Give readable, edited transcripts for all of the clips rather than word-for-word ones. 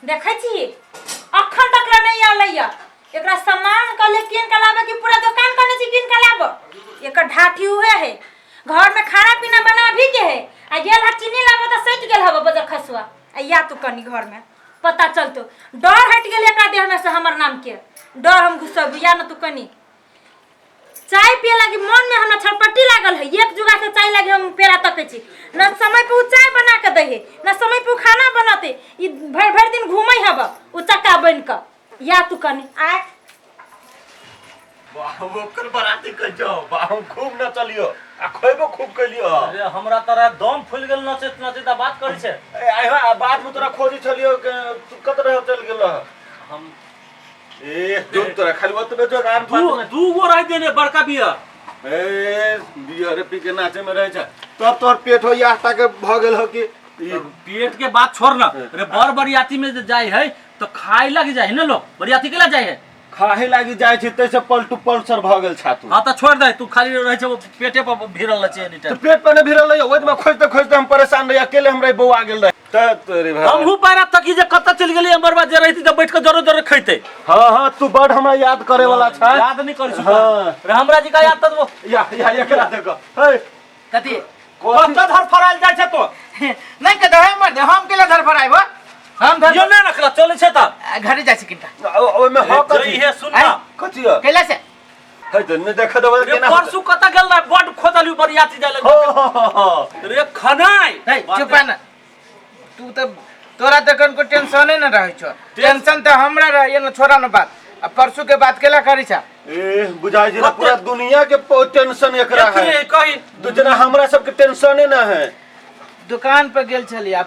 देखै छी अखन तक ले नहीं आलैया। एकरा सामान कहले कीन के लाबे कि पूरा दुकान कहने छी कीन के लाबो। एकर ढाठी उहे है, घर में खाना पीना बना भी के है आ गेल हा चीनी लाबो त सटि गेल हबो बजर खसुआ। आ या तू कनी घर में पता चलतो डर हट गेल एकरा देह में से हमर नाम के डर हम घुसब या न तू कनी चाय पिए लागी मन में हमरा छटपटी लागल है। एक जुगा से चाय लागी हम पेड़ा तकै छी, न समय पे उ चाय बना के दै है न समय पे उ खाना बनते। ई भरि भरि दिन घूमै हब उ चक्का बन के। या तू कनी आय। वाह, ओकर बराती कह जाओ। वाह, हम खूब नचलियो आ खैबो खूब कैलियो। अरे हमरा तोरा दम फूल गेल नचैत नचैत आ बात करै छै। ए, आइ हो, आ बाद में तोरा खोजी छलियो के तू कत रह चल गेल रह? हम ए जो तोरा खाली ओतबे जोगार दू बात में। दू गो रह देने बड़का बियर। ए बियर पी के नाचे में रहे छै तब तोहर पेट हो या के भ गेल हो कि ई पेट के बात छोड़ ना। अरे बड़ बरियाती में जे जाय है तो खाए लग जाय है ना लोग, बरियाती के ला जाय है? खाहे लागी जाय छै तैसे पलटू पल्सर भ गेल छातू। हाँ तो छोड़ दे, तू खाली रहे छै वो पेटे पर भिरल रहे छै एनी तो टाइम। पेट पर नहीं भिरल रही, ओहि में खोजते खोजते हम परेशान रही, अकेले हमरा बौआ गेल रहे। त तोरे भाई। हमहू पैरा तकी जे कत चलि गेलियै हमर बा जे रहिती त बैठ के जरो जरो खैते। हाँ हाँ तू बड़ हमरा याद करे वाला छै। याद नहीं करी हाँ। रे हमरा जी का याद त वो या या एकरा देखो। हे कथी कत धर फरायल जाय छै तो? नहीं के दहे मर दे, हम केला धर फराइबो? हम धर यो नहीं रखला चलै छै त घरे जाइ छी किनका। ओय में ह कथी? जई हे सुन ना। कथी ह? केला से हे त नहीं देख देबो रे केना। परसू कत गेल रहे बड खोजलियो बरियाती जाय लगे। हो हो हो हो। रे खनाय हे चुप ना तू, त तोरा त कनको टेंशने न रहै छौ। टेंशन त हमरा रहै न, छोड़ा न बात। आ परसू के बात केला करी छा? ए बुझाइ छै ना पूरा दुनिया के टेंशन एकरा है। एकरे कही दू जना हमरा सबके टेंशने ना है। दुकान पर गेल छली आ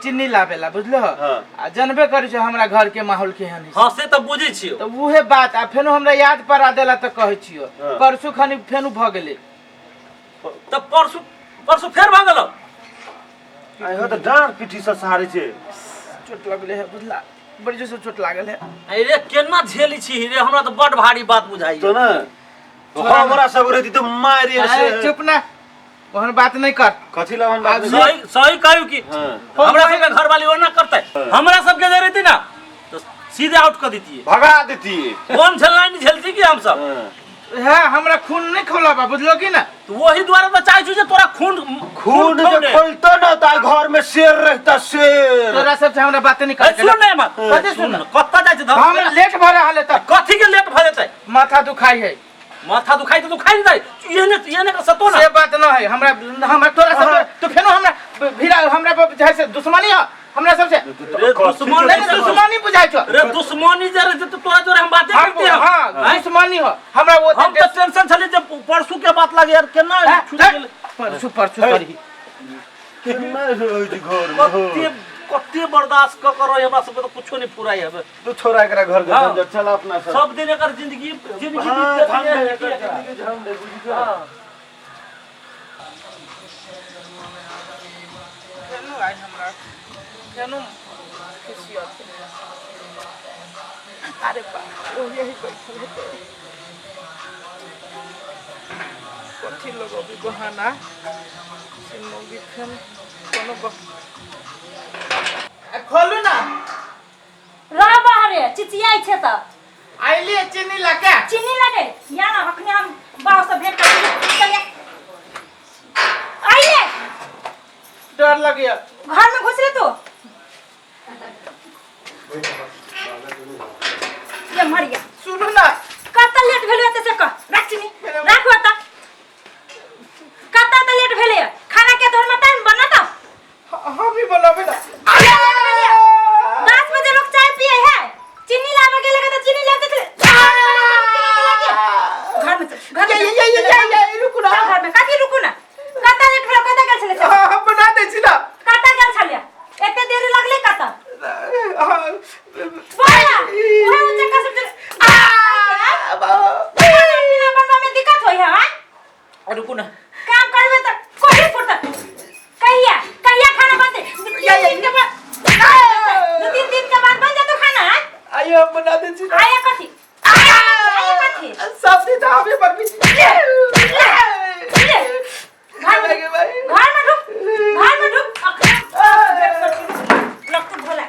चीनी लाबेला बुझलो। हाँ। आ जानबे करी छौ हमरा घर के माहौल केहन है। हां से त बुझै छियो। त उहे बात आ फेनो हमरा याद परा देला त कहै छियो। हाँ। परसू खनी फेनो भ गेलै। त परसू परसू फेर भ गेलो। आइ हो त डाँड़ पीठी से सहारे छै। चोट लगले है बुझला, बड़ी जोर से चोट लागल है। अरे केना झेली छी रे, हमरा त बड भारी बात बुझाई। तो ना हमरा सब रहती त मारे अरे से। चुप ना, ओहन बात नहीं कर। कथी लवन बात नहीं? सही सही कहू कि हाँ। हमरा सबके घर वाली ओना करते, हमरा सबके जे रहती ना तो सीधे आउट कर देती, भगा देती। कौन झेलना नहीं झेलती कि हम सब। हाँ। है हमरा खून नहीं खोला बुझलो कि ना? तो वही द्वारा तो चाहे छु जे तोरा खून खून जे खौले। खोलतो ना त घर में शेर रहता शेर। तोरा सब से हमरा बात नहीं ए, कर। सुन ने मत। कथी सुन? कत्ता जाइ छै धर? हमरा लेट भ रहल है त। कथी के लेट भ जेतै? माथा दुखाई है। माथा दुखाई त दुखाई नै एहने एहने के सतो ना। से बात न है। हमरा हमरा तोरा सब तू फेनो हमरा भिड़ा हमरा पर बुझाइ से दुश्मनी है हमरा सबसे। रे दुश्मन नहीं, नहीं, दुश्मनी बुझाइ छौ। रे दुश्मनी जे रहे त तोरा जोरे हम बाते करते हम। हां दुश्मनी हो हमरा वो। हम त टेंशन छली जे परसू के बात लागे यार केना छूट गेल। परसू परसू करही केना रहै छै घर में? हो। कते कते बर्दाश्त क कर हमरा सबके त कुछो नहीं पुराई हबे। तू छोड़ा एकरा घर के हाँ। झंझट, चल अपना सब। सब दिन एकर जिंदगी जिंदगी हाँ, बीत झंडे, जेतै। एकर जिंदगी झंडे, बुझि गेल? हाँ। फेनो आइ हमरा फेनो खिसियत। अरे बा ओ यही बैठल हेतै। कथी लगबी बहाना से मौगी फेन कोनो आ खोलू ना। रह बाहरे चिचियाइ छै त। आइली चीनी लगा। चीनी लगे या ना अखने हम बाबू से भेंट कर चलिए आइए। डर लगे। घर में घुस रे तू ये मरिया। सुनू ना। कत लेट भेलै एते से कह। राख चीनी राख ओत। कत त लेट भेलै? खाना के तोहर में टाइम बनत? हम भी बनाबे ना। 10 बजे लोग चाय पिए है। चीनी लावे गेले त चीनी लाते थे। घर में चल, घर में ये ये ये ये ये रुकू ना। चल घर में। कथी रुकू ना? कत लेट भेल? कत गेल छले? हाँ, हम बना दै छी ना। कत गेल छले? एते देरी लगले कत? हाँ, बोला ओहे ऊंचा का सब खाना पीना बनवा में दिक्कत होई है? हाँ? रुकू ना। काम करबे त कोही फुर्सत कहिया कहिया खाना बनते? 2-3 दिन के बाद, 2-3 दिन के बाद बन जेतो खाना। हाँ? आइयो हम बना दै छी ना। आया कथी? आया कथी? सब दिन तो हमें बनबी छी। ले, घर में घर में ढुक, घर में ढुक। अखन लगतौ भोला।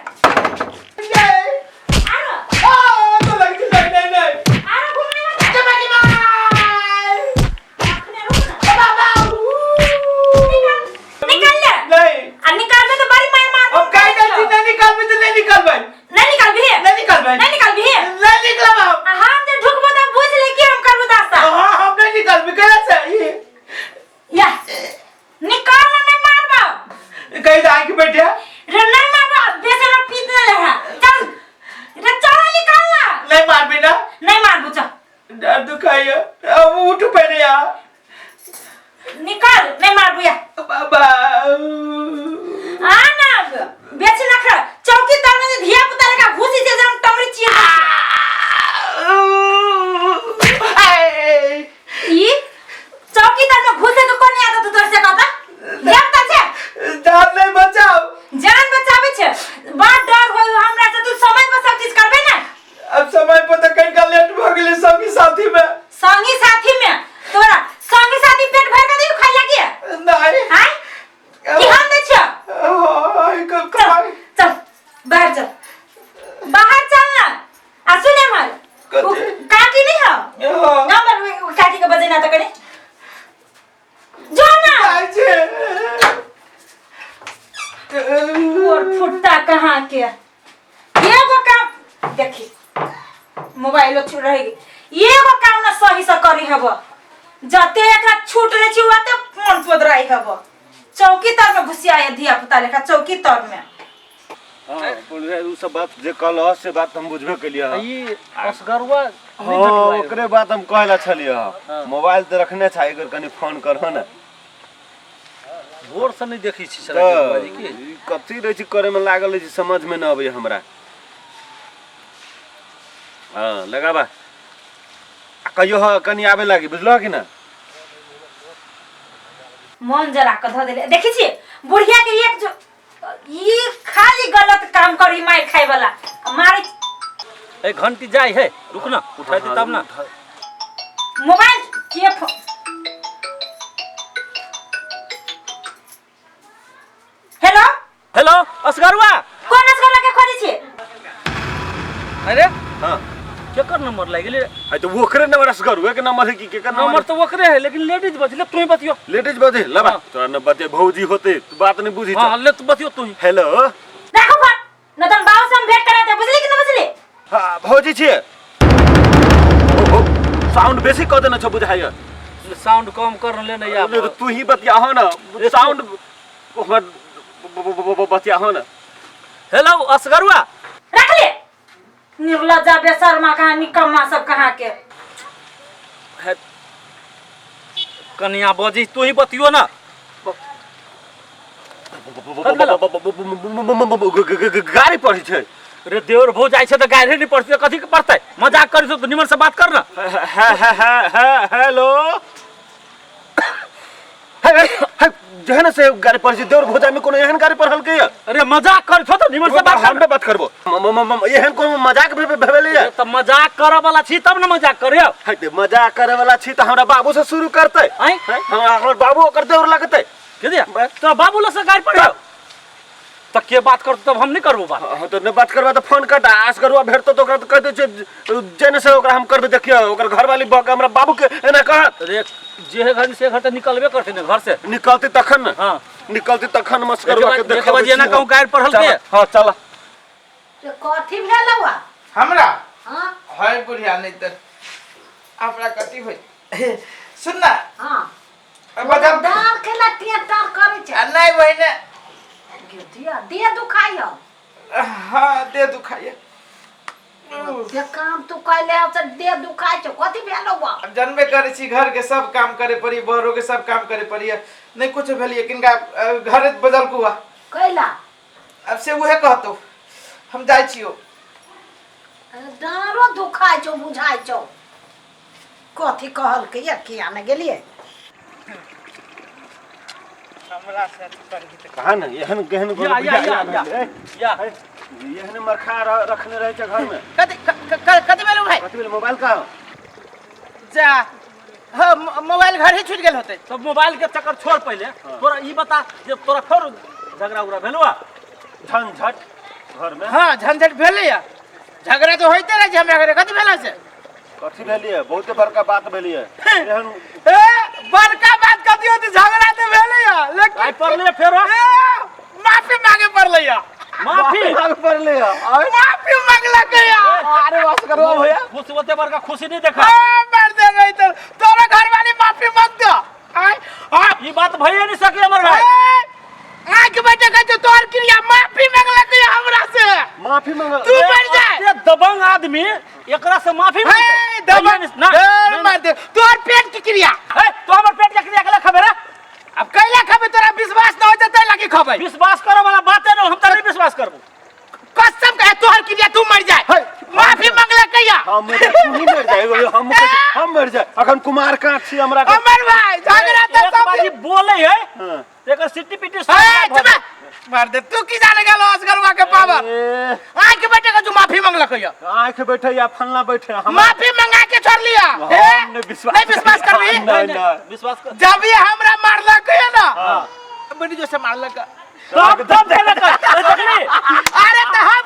बाहर चल, बाहर चल ना। आ सुन हमर कथी? काकी नहीं हो हाँ। ना मर काकी के बजे ना त कने जो ना। जाइ छै। और फुट्टा कहाँ के एगो काम देखी मोबाइलो छू रह गई। एगो काम ना सही से करी हब, जते एकरा छूट रहे छी ओते फोन पोदराई हब। चौकी तर में घुसिया धिया पुता लेखा चौकी तर में। हाँ, बोल उ सब बात जे कहलह से बात हम बुझबे केलियै हँ। ई असगरुआ हाँ, ओकरे बात हम कहै ला छलियै हँ। मोबाइल तऽ रखने छै, एक बेर कनि फोन करहो ने। भोर से नहीं देखी छी सर तऽ की। ई कथी रहै छै करे में लागल रहै छै, समझ में न अबैया हमरा। हाँ लगाबा आ कहियो हँ कनि आबे लागी, बुझलह कि ना? मन जरा के धऽ देले। देखै छियै बुढ़िया के एक जो ई खाली गलत काम करी मार खाए वाला मारे। ए घंटी जाय है, रुक ना, उठा दे तब ना। मोबाइल के हेलो। हेलो असगरुआ, कोन असगरुआ के खोजै छियै? अरे हाँ केकर नंबर लागि गेलै? है तो ओकरे नंबर, असगरुए के नंबर है कि केकर नंबर? नंबर तो ओकरे है, लेकिन लेडीज बजले, तू ही बतियो। लेडीज बजे लबा। हाँ। तोरा न बते भौजी होते, तू बात नहीं बुझी। हाँ ले, तू बतियो तू ही। हेलो। राखो फोन न तन बाबू से हम भेंट करा दे, बुझली कि न बुझली? हाँ भौजी छियै। ओहो, साउंड बेसी कऽ देने छौ बुझाइया। साउंड कम कर ले ना यार। तो तू ही बतियाहो ना, साउंड हमर बतियाहो ना। हेलो असगरुआ। रख ले निर्लज्जा बेशर्मा कहाँ निकम्मा सब कहाँ के। है, कनिया बजी, तू ही बतियो ना। गाड़ी पढ़ै छै। रे देवर भौ जाइ छै तऽ गाड़ि नहि पड़तै कथी के पड़तै? मजाक करी छौ तऽ निमन से बात कर ना। हेलो, जे ने से गाड़ी पढ़ै छै देवर भौजा में कोनो एहन गाड़ी पढ़लकै या? अरे मजाक करी छौ तऽ निमन से बात कर। हम बात करबो, एहन कोनो मजाक भेलै या? तऽ मजाक करऽ वाला छी तब ने मजाक करियौ। है ते मजाक करे वाला छी तऽ हमरा बाबू से शुरू करतै। आँय? हमरा हमर बाबू ओकर देवर लगतै। के दिया तोरा बाबू लग से गाड़ि पढ़ियौ तऽ के बात करतौ? तब हम नहि करबो बात। हाँ तो नहीं बात करबा तऽ फोन कट। आस करुआ भेटतो तऽ ओकरा तऽ कहि दै छियै जे ने से ओकरा हम करबै। देखियौ ओकर घरवाली बह के हमरा बाबू के एना कहत। रे जे है घर से घर तऽ निकलबे करतै ने घर से। निकलतै तखन ने। हाँ निकलतै तखन मस्करुआ के देखबै जे एना कहूँ गाड़ि पढ़ल के। हाँ चल। कथी भेलौ आ? हमरा हाँ है बुढ़िया, नहीं तऽ हमरा कथी होइ? सुन ना। हाँ। बदल दाल खेला टें टार करै छै। आ नहीं बहिने। दिया देह दुखाइ हौ? हाँ दे दुखाइए। जे काम तू कैले हौ से देह दुखाइ छौ, कथी भेलौ आ? अब जनबे करै छी, घर के सब काम करे पड़ी, बहरो के सब काम करे पड़ी। नहीं कुछ भेलिए किनका घरे बदल कुआ। कैला? अब से उहे कहतो, हम जाइ छियो। डाँरो दुखाइ छौ बुझाइ छौ, कथी कहलकै या किया ने गेलियै? हमरा से अथी करही तऽ कहाँ ने एहन केहन या, या, या, या। या। एहन मरखा रखने रहै छै घर में। कथी कथी भेलौ भाई? कथी भेल? मोबाइल कहाँ? जा हाँ मोबाइल घर ही छूट गेल होते। सब मोबाइल के चक्कर छोड़, पहिले तोरा ई बता जे तोरा फेर झगड़ा उगड़ा भेलौ? झंझट घर में। हाँ झंझट भेलै या, झगड़ा तऽ होइते रहै छै हमरा घरे। कथी भेलै से? कथी भेलियै? बहुते बड़का बात भेलियै एहन। ए बड़का बात कथी होते? झगड़ा तऽ भेलै या लेकिन आइ पड़ले फेरो। ए, माफी मांगे पड़लै या। माफी मांगे पड़लै या? माफी मांगलकै या। अरे बस करवा भैया, खुशी ओते बड़का खुशी नहीं देखा। हाँ, मार दे रही तो तोरा घरवाली माफी मांग दो। आय आ ई बात भइए नहीं सके हमर भाई। आँख बेटे कहै छौ तोहर क्रिया माफी मांगलकै या हमरा से। माफी मांगल? तू मर जाए। एते दबंग आदमी एकरा से माफी हे मांगतै? दबंग भइए नहीं- ना, डर ना, मार दे तोहर पेट की क्रिया। हे तो हमर पेट के क्रिया केला खबर है? अब कैला खबे? तोरा विश्वास न हो जतै लागी खबै। विश्वास करे वाला बाते न, हम त नहीं विश्वास करबो। कसम कहे तोहर क्रिया, तू मर जाए। माफी मांगलकै या। हम मर जाए, तू ही मर जाए, हम हम मर जाए, अखन कुमार काँच छी हमरा के। अमर भाई झगड़ा तऽ एक सब बारी बोले है हाँ। एकर सिट्टी पिट्टी ए, सब चुप मार दे। तू की जाने गेलो असगरवा के पावर? ए, आँख बेटे के जो माफी मांगलक या। आँख बैठे या फलना बैठे हम माफी मंगा के छोड़ लिया। हम ए, नहीं विश्वास नहीं विश्वास करबी? नहीं, नहीं। विश्वास कर। जब ये हमरा मारलक है ना, हाँ। बड़ी जोर से मारलक। तब तब देलक देखली। अरे तो हम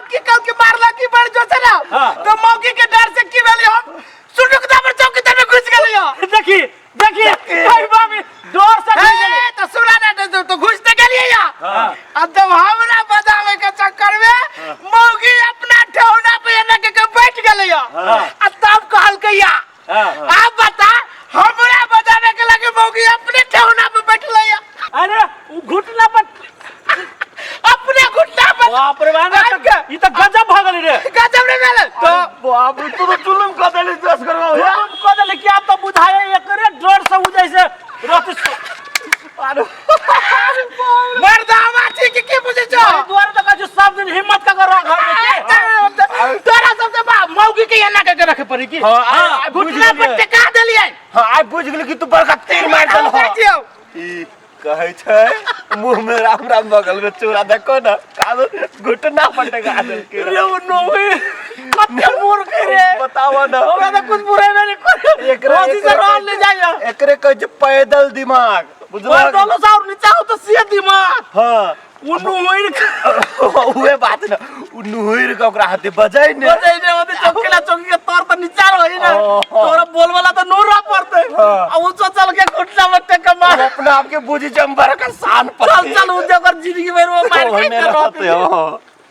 ई त गजब भ गेलै रे। गजब रे भेलै तो बाप रे, तू तो जुलुम कऽ देली दस करोड़। जुलुम कऽ देले कि आब त बुझाए एकरे डर से उ जैसे रहते। अरे मर्दावा छी कि की बुझै छौ? एहि दुआरे त कहै छै सब दिन हिम्मत कऽ के रह घर में के। तोरा सबसे बा मौगी के एना के रखे पड़ी की? हाँ, आइ बुझ घुटना पर गेलियै। टेका देलियै। हाँ, आइ बुझ गेली कि तू बड़का तीर मारि देलहो। जाइ छियौ। ई कहै छै मुंह में राम राम बगल में चूड़ा, देखो ना काल घुटना पर टका देलकै। रे ओ नोए कते मूर्ख रे। बताओ ना। हमरा त कुछ बुरेबे नहीं करे। एकरा ओसी से रहल नहीं जाइए। एकरे कहै छै पैदल दिमाग, बुझलक? पैदल से और नीचा हो तो से दिमाग। हाँ। ओ नोइर उहे बात न, उ नुहिर के ओकरा हाथे बजै ने। बजै ने होते, चौकीला चौकी के तोर त नीचा रही ना। ओ। तोरा बोल वाला त नूर रह पड़ते। हाँ। आ उ चल के घुटना में टेक मार। उ अपना आप के बुझी जंबर का शान पर। चल चल, उ जकर जिंदगी भर वो मार के ओहने रहते, हाँ।